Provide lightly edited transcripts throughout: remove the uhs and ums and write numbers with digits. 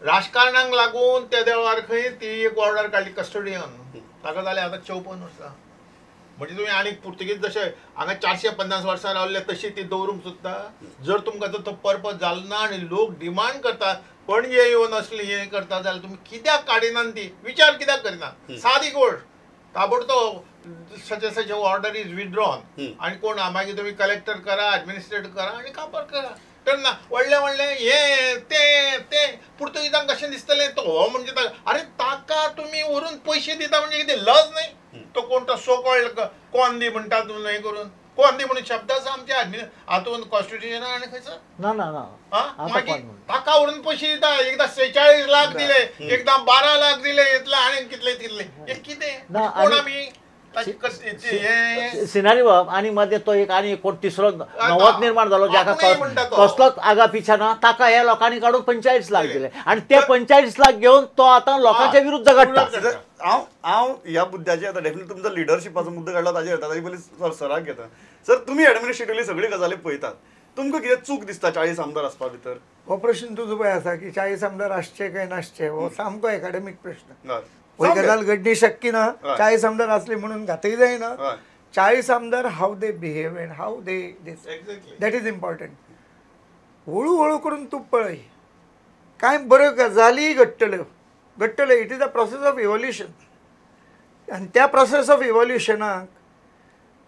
राजकारणाक लागून त्या देवार खंय ती एक ऑर्डर काडली कस्टडियन, ताका जालें आतां 54 वर्सां. म्हणजे तुमी आनीक पुर्तुगीज जशे हांगा 450 वर्सां रावले तशी ती दवरूंक सोदता. जर तुमकां तो पर्पज जालो ना आनी लोक डिमांड करतात पणजे येवन असली हें करता जाल्यार तुमी कित्याक काडिनात ती, विचार कित्याक करिना? सादी गोश्ट ताबडतोब such such order is withdrawn आनी कोण मागीर तुमी कलेक्टर करा, एडमिनिस्ट्रेटर करा आनी काबार करा. तर ना व्हडलें व्हडलें हें तें तें पुर्तुगीजांक कशें दिसतलें तो हो म्हणजे अरे ताका तुमी व्हरून पयशे दिता म्हणजे कितें लज न्हय? तो कोण तो सो कॉल्ड कोंदी म्हणटा तूं न्हय करून कोंदी म्हणून शब्द आसा आमच्या हातून कॉन्स्टिट्युशनान आनी खंयसर ना ना ना मागीर ताका व्हरून पयशे दिता. एकदां 46 लाख दिले, एकदां 12 लाख दिले, इतले आनी कितले कितले हे कितें कोण आमी सिनारी बाब. आनी मदें तो एक आनी कोण तिसरो नवोच निर्माण जालो जाका कसलोच आगा पिछा ना, ताका ह्या लोकांनी काडून 45 लाख दिले आनी ते 45 लाख घेवन तो आतां लोकांच्या विरुद्ध झगडटा. हांव हांव ह्या मुद्द्याचेर आतां डेफिनेटली तुमचो लिडरशिपाचो मुद्दो काडला ताजेर येता, ताजे पयलीं सर सराक घेता. सर तुमी एडमिनिस्ट्रेटिवली सगळी गजाली पळयतात, तुमकां कितें चूक दिसता 40 आमदार आसपा भितर? हो प्रश्न तुजो पळय आसा की 40 आमदार आसचे काय नासचे, हो सामको एकाडेमीक प्रश्न. ही गजाल घडणी शक्य ना. 40 आमदार असले म्हणून घातय जायना. 40 आमदार how they behave and how they this that is important. हळू हळू करून तूं पळय कांय बऱ्यो गजाली घडटल्यो घडटल्यो. It is a process of evolution आनी त्या प्रोसेस ऑफ इवोल्युशनाक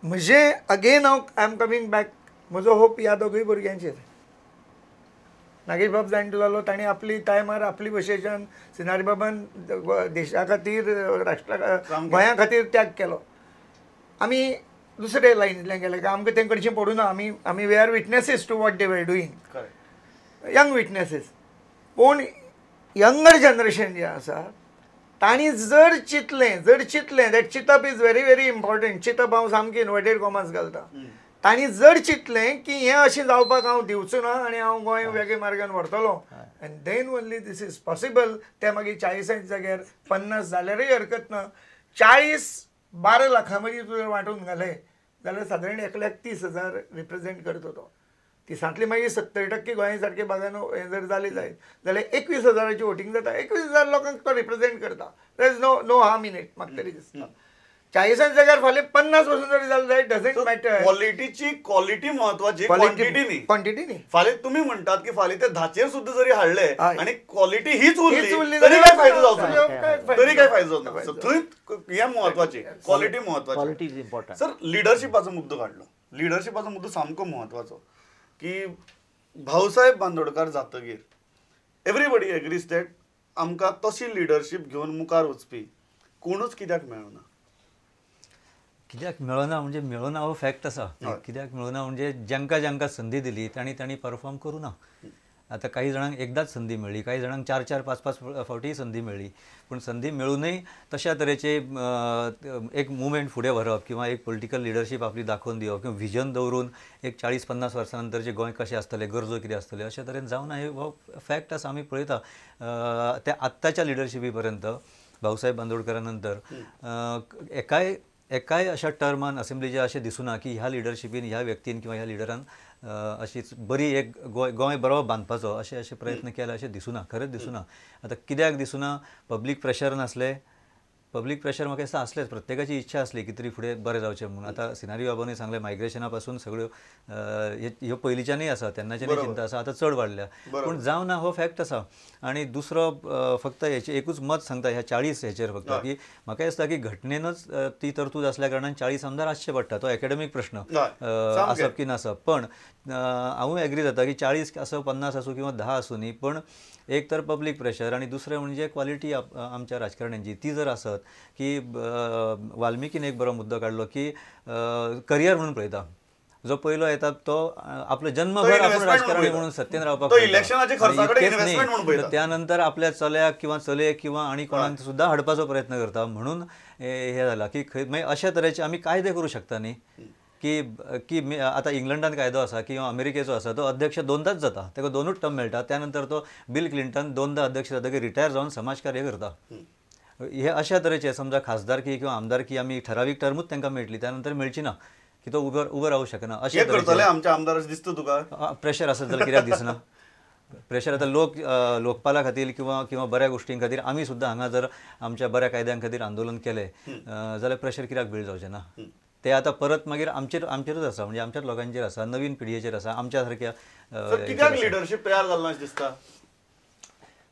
म्हजें अगेन हांव I am coming back, म्हजो होप ह्या दोगूय भुरग्यांचेर. नागेश बाब जाणटो जालो तांणी आपली टायमार आपली भशेच्यान सिनारी बाबान देशा खातीर राष्ट्रा गोंया खातीर त्याग केलो. आमी दुसरे लायनींतल्यान गेले काय आमकां तें कडचें पडूं ना. आमी आमी we are witnesses to what they were doing, young witnesses. पूण यंगर जनरेशन जें आसा तांणी जर चिंतलें, जर चिंतलें, that चिंतप is very very important. चिंतप हांव सामकें इन्वर्टेड कॉमास घालता. तांणी जर चिंतलें की हें अशें जावपाक हांव दिवचो ना आनी हांव गोंय वेगळे मार्गान व्हरतलो, and then only this is possible. ते मागीर 40 जाग्यार 50 जाल्यारूय हरकत ना. 40 12 लाखां मदीं तूं जर वांटून घालें जाल्यार सादारण 1,30,000 रिप्रेजेंट करता तो. 30 मागीर 70% गोंया सारके भागान हें जर जालें जायत जाल्यार 21,000 वोटींग जाता. 21,000 लोकांक तो रिप्रेजेंट करता. There is no no harm in it. म्हाका तरी दिसता 40 जाग्यार फाल्यां 50 पसून जरी जालें जायत डजंट मॅटर. क्वॉलिटीची क्वॉलिटी म्हत्वाची, क्वॉन्टिटी न्ही. क्वॉन्टिटी न्ही. फाल्यां तुमी म्हणटात की फाल्यां ते 10 सुद्दां जरी हाडले आनी क्वॉलिटी हीच उरली तरी काय फायदो जावचो ना, तरी काय फायदो जावचो ना. थंय हें म्हत्वाचें, क्वॉलिटी म्हत्वाची. Quality is important. Sir लिडरशिपाचो मुद्दो काडलो, लिडरशिपाचो मुद्दो सामको म्हत्वाचो की भाऊसाहेब बांदोडकार जातगीर एवरीबडी एग्रीज that आमकां तशी लिडरशीप घेवन मुखार वचपी कोणूच कित्याक मेळना? कित्याक मेळना म्हणजे मेळना हो फॅक्ट आसा. कित्याक मेळना म्हणजे जांकां जांकां संदी दिली तांणी तांणी परफॉर्म करूं ना. आतां काही जाणांक एकदांच संदी मेळ्ळी, काही जाणांक 4 4 5 5 फावटीय संदी मेळ्ळी, पूण संदी मेळूनय तशा तरेचे एक मुवमेंट फुडें व्हरप किंवा एक पॉलिटिकल लिडरशीप आपली दाखोवन दिवप किंवा विजन दवरून एक 40-50 वर्सां नंतर जे गोंय कशें आसतलें, गरजो कितें आसतल्यो अशे तरेन जावना. हे हो फॅक्ट आसा. आमी पळयता त्या आत्ताच्या लिडरशिपी पर्यंत भाऊसाहेब बांदोडकरा नंतर एकाय एकाय अशा टर्मान असेंब्लीचे अशें दिसूना की ह्या लिडरशिपीन ह्या व्यक्तीन किंवा ह्या लिडरान अशीच बरी एक गोंय बरो बांदपाचो अशे अशे प्रयत्न केले अशें दिसूना, खरेंच दिसूना. आतां कित्याक दिसूना? पब्लीक प्रेशर नासलें. पब्लीक प्रेशर म्हाका दिसता आसलेंच, प्रत्येकाची इच्छा आसली की तरी फुडें बरें जावचें म्हणून. आतां सिनारी बाबानूय सांगलें मायग्रेशना पासून सगळ्यो ह्यो पयलींच्यानूय आसा, तेन्नाच्यानूय चिंता आसा, आतां चड वाडल्या, पूण जावना हो फॅक्ट आसा. आनी दुसरो फक्त हेचें एकूच मत सांगता ह्या 40 हेचेर फक्त की म्हाका दिसता की घटनेनच ती तरतूद आसल्या कारणान 40 आमदार आसचे पडटा. तो एकेडमीक प्रश्न आसप की नासप, पण हांवूय एग्री जाता की 40 आसूं 50 आसूं किंवा 10 आसूं न्ही, पण एक तर पब्लीक प्रेशर आनी दुसरें म्हणजे क्वॉलिटी आमच्या राजकारण्यांची ती जर आसत की वाल्मिकीन एक बरो मुद्दो काडलो की करियर म्हणून पळयता, जो पयलो येता तो आपलो जन्मभर आपण राजकारणी म्हणून सत्तेन रावपाक, त्या नंतर आपल्या चल्याक किंवा चलयेक किंवा आनी कोणाक सुद्दां हाडपाचो प्रयत्न करता. म्हणून हें जाला की खंय मागीर अशा तरेचे आमी कायदे करूं शकता न्ही की की आतां इंग्लंडान कायदो आसा किंवा अमेरिकेचो आसा, तो अध्यक्ष दोनदाच जाता, ताका दोनूच टर्म मेळटा. त्यानंतर तो बिल क्लिंटन दोनदा अध्यक्ष जातकीर रिटायर जावन समाजकार्य करता. हे अशा तरेचे समजा खासदारकी किंवा आमदारकी आमी ठरावीक टर्मूच तांकां मेळटली, त्यानंतर मेळची ना की तो उबो रावूं शकना. अशें करतले आमचे आमदार दिसता तुका? प्रेशर आसत जाल्यार कित्याक दिसना? प्रेशर आतां लोक लोकपाला खातीर किंवा किंवा बऱ्या गोश्टीं खातीर आमी सुद्दां हांगा जर आमच्या बऱ्या कायद्यां खातीर आंदोलन केलें जाल्यार प्रेशर कित्याक बिल्ड जावचें ना? ते आतां परत मागीर आमचेर आमचेरूच आसा, म्हणजे आमच्याच लोकांचेर आसा, नवीन पिळगेचेर आसा, आमच्या सारक्या. कित्याक लिडरशीप तयार जालें ना दिसता?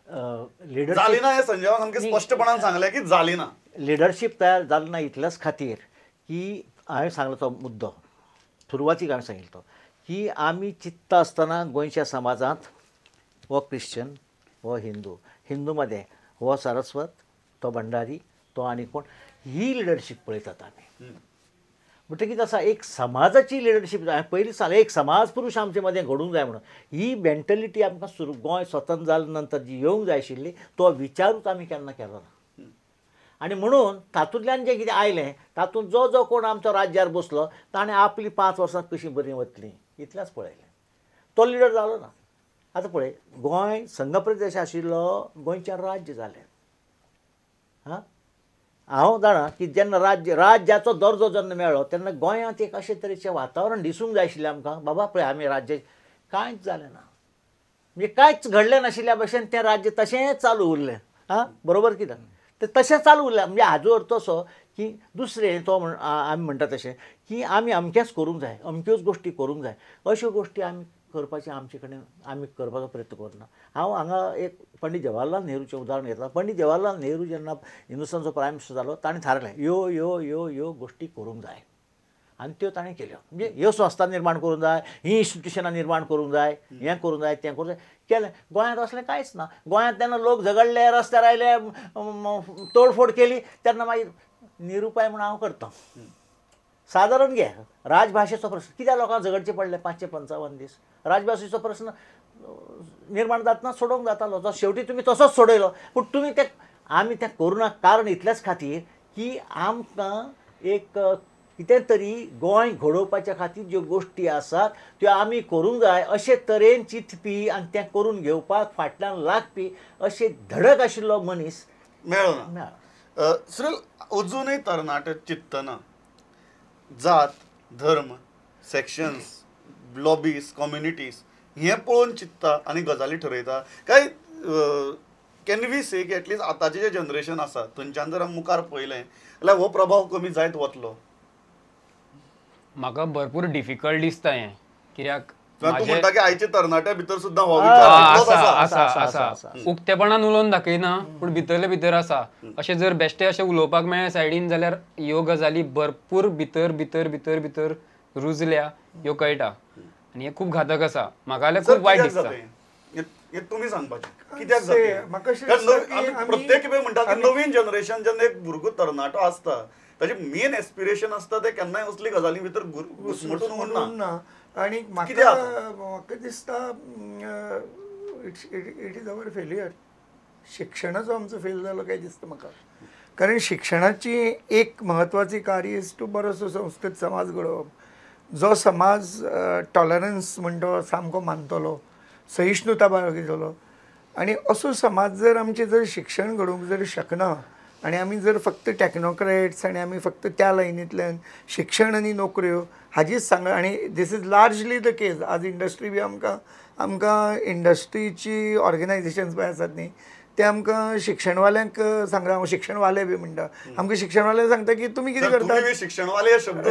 जाली ना हें संजयान सामकें स्पश्टपणान सांगलें की जाली ना. लिडरशीप तयार जाली ना इतल्याच खातीर की हांवें सांगलो तो मुद्दो सुरवातीक हांवें सांगिल्लो तो की आमी चिंतता आसतना गोंयच्या समाजांत हो क्रिश्चन हो हिंदू, हिंदू मदें हो सारस्वत, तो भंडारी, तो आनी कोण, ही लिडरशीप पळयतात आमी. म्हणटकीच आसा एक समाजाची लिडरशीप. हांवें पयलीं सांगलें एक समाज पुरूश आमचे मदें घडूंक जाय म्हणून. ही मेंटलिटी आमकां सुरू गोंय स्वतंत्र जाले नंतर जी येवंक जाय आशिल्ली तो विचारूच आमी केन्ना केलो ना. आनी म्हणून तातूंतल्यान जें कितें आयलें तातूंत जो जो कोण आमचो राज्यार बसलो ताणें आपली 5 वर्सां कशीं बरीं वतलीं इतलेंच पळयलें, तो लिडर जालो ना. आतां पळय गोंय संघ प्रदेश आशिल्लो, गोंयचें राज्य जालें. हां, हांव जाणा की जेन्ना राज्य राज्याचो दर्जो जेन्ना मेळ्ळो तेन्ना गोंयांत एक अशे तरेचें वातावरण दिसूंक जाय आशिल्लें आमकां, बाबा पळय आमी राज्य, कांयच जालें ना. म्हणजे कांयच घडलें नाशिल्ल्या भशेन तें राज्य तशेंच चालू उरलें. हां, बरोबर कितें तें तशें चालू उरलें. म्हणजे हाजो अर्थ असो की दुसरें तो म्हण आमी म्हणटा तशें की आमी अमकेंच करूंक जाय, अमक्योच गोश्टी करूंक जाय, अश्यो गोश्टी आमी करपाचें आमचे कडेन आमी करपाचो प्रयत्न करना. हांव हांगा एक पंडित जवाहरलाल नेहरूचें उदाहरण घेतलां. पंडित जवाहरलाल नेहरू जेन्ना हिंदुस्थानचो प्रायम मिनिस्टर जालो ताणें थारायलें ह्यो ह्यो ह्यो ह्यो गोश्टी करूंक जाय आनी त्यो ताणें केल्यो. म्हणजे ह्यो संस्था निर्माण करूंक जाय, हीं इन्स्टिट्युशनां निर्माण करूंक जाय, हें करूंक जाय, तें करूंक जाय, केलें. गोंयांत असलें कांयच ना. गोंयांत तेन्ना लोक झगडले, रस्त्यार आयले, तोडफोड केली, तेन्ना मागीर निरुपाय म्हूण हांव करतां. सादारण घे राजभाशेचो प्रश्न, कित्याक लोकांक झगडचें पडलें 555 दीस? राजभाशेचो प्रश्न निर्माण जातना सोडोवंक जातालो, जो शेवटी तुमी तसोच सोडयलो. पूण तुमी ते आमी तें करूं ना कारण इतल्याच खातीर की आमकां एक कितें तरी गोंय घडोवपाच्या खातीर ज्यो गोश्टी आसात त्यो आमी करूंक जाय अशे तरेन चिंतपी आनी तें करून घेवपाक फाटल्यान लागपी अशे धडक आशिल्लो मनीस मेळना. मेळना. सुनील, अजुनूय तरणाटे चिंतना जात, धर्म, सेक्शन्स, लॉबीज, कम्युनिटीज हें पळोवन चिंतता आनी गजाली ठरयता काय can we से की एटलिस्ट आतांचें जें जनरेशन आसा थंयच्यान जर आमी मुखार पळयलें जाल्यार हो प्रभाव कमी जायत वतलो? म्हाका भरपूर डिफिकल्ट दिसता हें, कित्याक म्हणटा की आयच्या तरणाट्या भितर सुद्दां हो आसा आसा, उक्तेपणान उलोवन दाखयना पूण भितरले भितर आसा. अशें जर बेश्टें अशें उलोवपाक मेळ्ळें सायडीन जाल्यार ह्यो गजाली भरपूर भितर भितर भितर भितर रुजल्या ह्यो कळटा आनी हें खूब घातक आसा. म्हाका जाल्यार खूब वायट दिसता. तुमी सांगपाचें कित्याक जाता? प्रत्येक वेळ म्हणटा की नवीन जनरेशन जेन्ना एक भुरगो तरणाटो आसता ताजें मेन एस्पिरेशन आसता तें केन्नाय असली गजाली भितर घुसमटून उरना. आनी म्हाका म्हाका दिसता it is our failure. शिक्षणाचो आमचो फेल जालो काय दिसता म्हाका, कारण शिक्षणाची एक म्हत्वाची कार्य is to बरो सुसंस्कृत समाज घडोवप, जो समाज टॉलरन्स म्हणटा सामको मानतलो, सहिष्णुता बाळगितलो. आनी असो समाज जर आमचें जर शिक्षण घडोवंक जर शकना आनी आमी जर फक्त टॅक्नोक्रेट्स आनी आमी फक्त त्या लायनींतल्यान शिक्षण आनी नोकऱ्यो हाजीच सांग, आनी this is largely the case. आज इंडस्ट्री बी आमकां आमकां इंडस्ट्रीची ऑर्गनायजेशन्स पळय आसात न्ही ते आमकां शिक्षणवाल्यांक सांगता, हांव शिक्षणवाले बी म्हणटा, आमकां शिक्षणवाले सांगता की तुमी कितें करता. शिक्षणवाले शब्द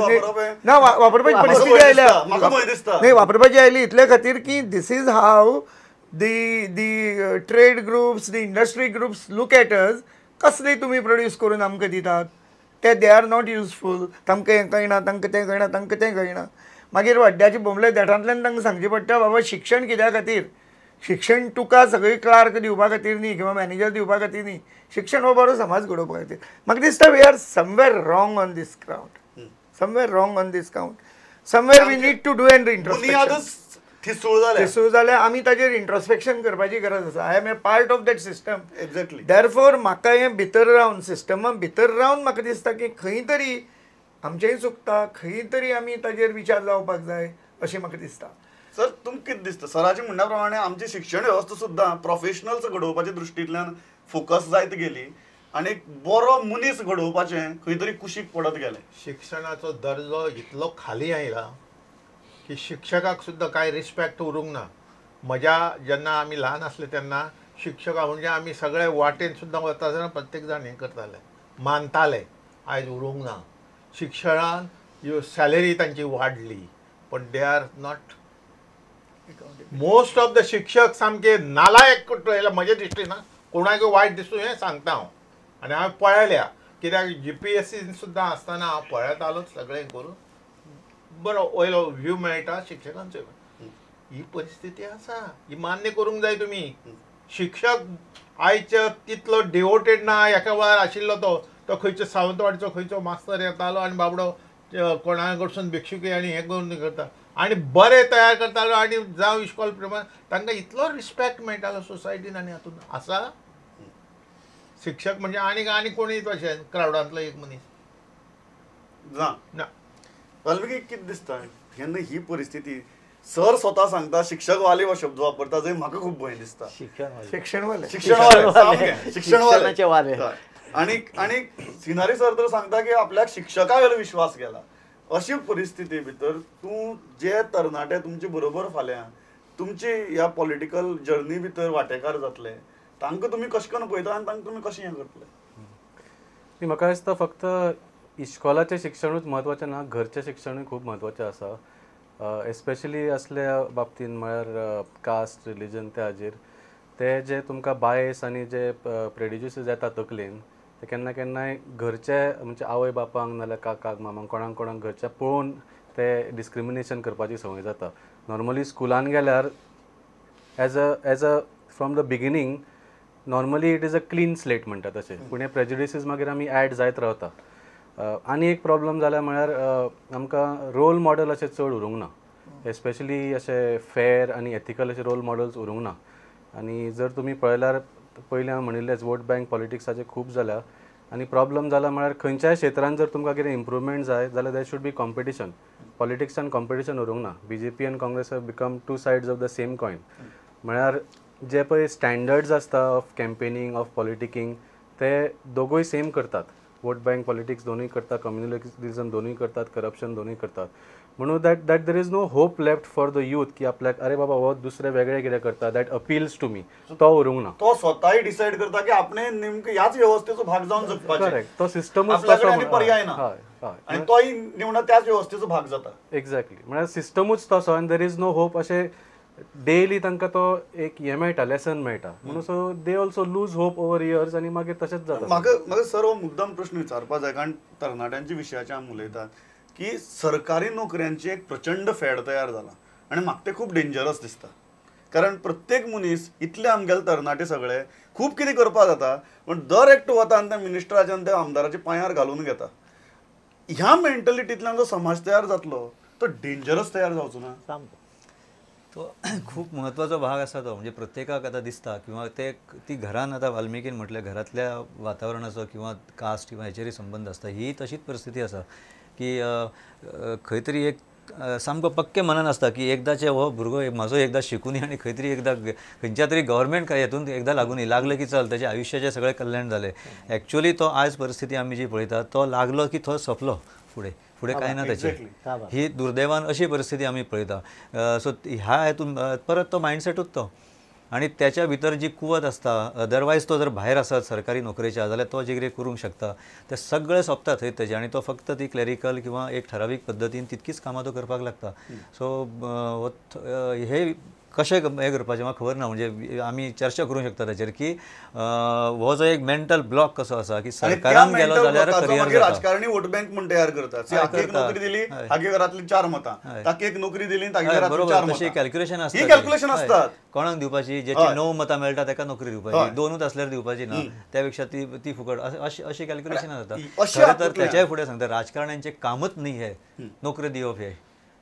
ना वापरपाची परिस्थिती आयल्या, न्ही वापरपाची आयली इतले खातीर की this is how the the trade groups, the industry groups look at us. कसले तुमी प्रोड्यूस करून आमकां दितात ते they are not useful, तांकां हें कळना, तांकां तें कळना, तांकां तें कळना. मागीर वाड्याचे बोंबले देठांतल्यान तांकां सांगचें पडटा, बाबा शिक्षण कित्या खातीर? शिक्षण तुका सगळी क्लार्क दिवपा खातीर न्ही किंवा मॅनेजर दिवपा खातीर न्ही, शिक्षण हो बरो समाज घडोवपा खातीर. म्हाका दिसता we are somewhere wrong on this count, somewhere wrong on this count, somewhere we need to do an introspection. ठिसूळ जाल्यार आमी ताजेर इंट्रोस्पेक्शन करपाची गरज आसा. I am a part of that system. Exactly. Therefore म्हाका हें भितर रावन सिस्टमा भितर रावन म्हाका दिसता की खंय तरी आमचेंय चुकता, खंय तरी आमी ताजेर विचार जावपाक जाय अशें म्हाका दिसता. सर तुमकां कितें दिसता? सराचे म्हणण्या प्रमाणे आमची शिक्षण वेवस्था सुद्दां प्रोफेशनल्स घडोवपाच्या दृश्टींतल्यान फोकस जायत गेली आनी एक बरो मनीस घडोवपाचें खंय तरी कुशीक पडत गेलें. शिक्षणाचो दर्जो इतलो खाली आयला की शिक्षकाक सुद्दां कांय रिस्पेक्ट उरूंक ना. म्हज्या जेन्ना आमी ल्हान आसले तेन्ना शिक्षकां म्हणजे आमी सगळे वाटेन सुद्दां वता आसतना प्रत्येक जाण हें करताले, मानताले. आयज उरूंक ना. शिक्षणान सॅलरी तांची वाडली, पण they are not most of the शिक्षक सामके नालायक म्हज्या दृश्टीन. कोणाक वायट दिसूं हें सांगता हांव, आनी हांवें पळयल्या कित्याक जी पी एस सी सुद्दां आसतना हांव पळयतालो सगळें करून बरो वयलो व्यू मेळटा शिक्षकांचो. ही परिस्थिती आसा, ही मान्य करूंक जाय तुमी. शिक्षक आयच्या तितलो डिवोटेड ना. एका वेळार आशिल्लो तो तो खंयचो सावंतवाडीचो खंयचो मास्तर येतालो आनी बाबडो कोणा कडसून भिक्षुकी आनी हें करून करता आनी बरें तयार करतालो आनी जावं इश्कोल प्रमाण तांकां इतलो रिस्पेक्ट मेळटालो सोसायटीन. आनी हातून आसा शिक्षक म्हणजे आनी आनी कोणीय तशें क्रावडांतलो एक मनीस ना. वाल्मिकी कितें दिसता जेन्ना ही परिस्थिती सर स्वता सांगता शिक्षक वाले हो शब्द वापरता जंय म्हाका खूब भंय दिसता. शिक्षणवाले शिक्षणवाले वाले. आनी आनी सिनारी सर तर सांगता की आपल्याक शिक्षका वयलो विश्वास गेला. अशी परिस्थिती भितर तूं जे तरणाटे तुमचे बरोबर फाल्यां तुमची ह्या पॉलिटिकल जर्नी भितर वांटेकार जातले तांकां तुमी कशें करून पळयता आनी तांकां तुमी कशें हें करतले? म्हाका दिसता फक्त इश्कोलाचें शिक्षणूच म्हत्वाचें ना, घरचें शिक्षणूय खूब म्हत्वाचें आसा. एस्पेशली असल्या बाबतीन म्हळ्यार कास्ट रिलीजन त्या हाजेर ते जे तुमकां बायस आनी जे प्रेडिज्युसीस येता तकलेन ते केन्ना केन्नाय घरचे म्हणजे आवय बापांक नाजाल्यार काकाक मामांक कोणाक कोणाक घरचे पळोवन ते डिस्क्रिमिनेशन करपाची संवय जाता. नॉर्मली स्कुलान गेल्यार as a from the beginning normally it is a clean slate म्हणटा तशें, पूण हे प्रेजुडिसीस मागीर आमी एड जायत रावता. आनी एक प्रॉब्लम जाल्या म्हळ्यार आमकां रोल मॉडल अशें चड उरूंक ना, एस्पेशली अशें फेर आनी एथिकल अशे रोल मॉडल्स उरूंक ना. आनी जर तुमी पळयल्यार पयलीं हांवें म्हणिल्लेंच वोट बँक पॉलिटिक्साचें खूब जाल्या आनी प्रॉब्लम जाला म्हळ्यार खंयच्याय क्षेत्रान जर तुमकां कितें इम्प्रूवमेंट जाय जाल्यार there should be competition. पॉलिटिक्सान competition उरूंक ना. बी जे पी आनी Congress have become two sides of the same coin. म्हळ्यार जे पळय स्टँडर्ड्स आसता ऑफ कॅम्पेनींग ऑफ पॉलिटिकींग ते दोगूय सेम करतात. वोट बँक पॉलिटिक्स दोनूय करता, कम्युनलिझम दोनूय करतात, करप्शन दोनूय करतात. म्हणून that that there is no hope left for the youth की आपल्याक अरे बाबा हो दुसरे वेगळे कितें करता that appeals to me, तो उरूंक ना. तो स्वताय डिसायड करता की आपणे नेमके ह्याच वेवस्थेचो भाग जावन जगपाचें. करेक्ट, तो सिस्टमूच पर्याय ना आनी तोय निवडा त्याच वेवस्थेचो भाग जाता. एक्झॅक्टली, म्हळ्यार सिस्टमूच तसो आनी there is no hope. अशें डेली तांकां तो एक हें मेळटा, लेसन मेळटा, म्हणून so they also lose hope over years आनी मागीर तशेंच जाता. म्हाका म्हाका सर हो मुद्दाम प्रश्न विचारपाक जाय, कारण तरणाट्यांच्या विशयाचे आमी उलयतात की सरकारी नोकऱ्यांची एक प्रचंड फॅड तयार जाला आनी म्हाका तें खूब डेंजरस दिसता. कारण प्रत्येक मनीस इतले आमगेले तरणाटे सगळे खूब कितें करपाक जाता, पूण दर एकटो वता आनी त्या मिनिस्टराच्या आनी त्या आमदाराच्या पांयार घालून घेता. ह्या मेंटलिटींतल्यान जो समाज तयार जातलो तो डेंजरस तयार जावचो ना. तो खूप महत्त्वाचो भाग आसा तो, म्हणजे प्रत्येकाक आतां दिसता किंवा ते ती घरान आतां वाल्मिकीन म्हटलें घरांतल्या वातावरणाचो किंवा कास्ट किंवा हेचेरय संबंद आसता. ही तशीच परिस्थिती आसा की खंय तरी एक सामको पक्के मनान आसता की एकदाचे हो भुरगो म्हाजो एकदां शिकूनी आनी खंय तरी एकदां खंयच्या तरी गव्हर्मेंट हेतून एकदां लागुनी, लागलो की चल तेजें आयुश्याचें सगळें कल्याण जालें. एक्चुअली तो आयज परिस्थिती आमी जी पळयता तो लागलो की तो सोंपलो, फुडें फुडें कांय ना तेचें. ही दुर्दैवान अशी परिस्थिती आमी पळयता. सो ह्या हेतून परत तो मायंडसेटूच तो, आनी त्याच्या भितर जी कुवत आसता अदरवायज तो जर भायर आसत सरकारी नोकरेच्या जाल्यार तो जे कितें करूंक शकता ते सगळें सोंपता थंय तेजें, आनी तो फक्त ती क्लॅरिकल किंवा एक ठरावीक पद्दतीन तितकीच कामां तो करपाक लागता. सो हे कशें हें करपाचें म्हाका खबर ना, म्हणजे आमी चर्चा करूंक शकता ताचेर की हो जो एक मेंटल ब्लॉक कसो आसा की सरकारान गेलो जाल्यार करियर जाता. राजकारणी वोट बँक म्हूण तयार करतात. हाका एक नोकरी दिली हागे घरांतली चार मतां, ताका एक नोकरी दिली तागे घरांतली चार मतां, तशी कॅल्क्युलेशन आसता. ही कॅल्क्युलेशन आसतात. कोणाक दिवपाची, जेची 9 मतां मेळटा ताका नोकरी दिवपाची, 2 आसल्यार दिवपाची ना, त्या पेक्षा ती ती फुकट, अशी कॅल्क्युलेशन जाता. खरें तर त्याच्याय फुडें सांगता राजकारण्यांचें कामच न्ही हें नोकरी दिवप. हे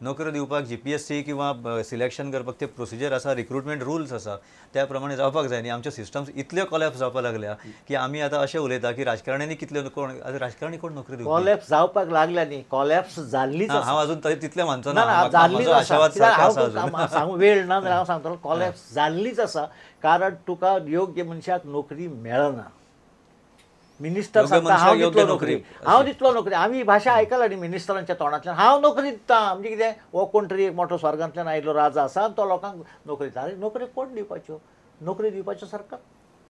नोकरी दिवपाक जी पी एस सी किंवा सिलेक्शन करपाक ते प्रोसिजर आसा, रिक्रुटमेंट रुल्स आसा, त्या प्रमाणे जावपाक जाय न्ही. आमच्यो सिस्टम्स इतल्यो कॉलॅप्स जावपाक लागल्या की आमी आतां अशें उलयता की राजकारण्यांनी कितल्यो कोण राजकारणी कोण नोकरी दिवपी. कॉलॅप्स जावपाक लागल्या न्ही, कॉलॅप्स जाल्लीच. हांव अजून तितलें मानचो ना, सांगू वेळ ना जाल्यार हांव सांगतलो कॉलॅप्स जाल्लीच आसा. कारण तुका योग्य मनशाक नोकरी मेळना. मिनिस्टर सांगता हांव दितलो नोकरी, हांव दितलो नोकरी. आमी ही भाशा आयकला न्ही मिनिस्टरांच्या तोंडांतल्यान, हांव नोकरी दिता. म्हणजे कितें, हो कोण तरी एक मोठो स्वर्गांतल्यान आयिल्लो राजा आसा आनी तो लोकांक नोकरी दिता. आरे नोकरी कोण दिवपाच्यो? नोकरी दिवपाच्यो सरकार.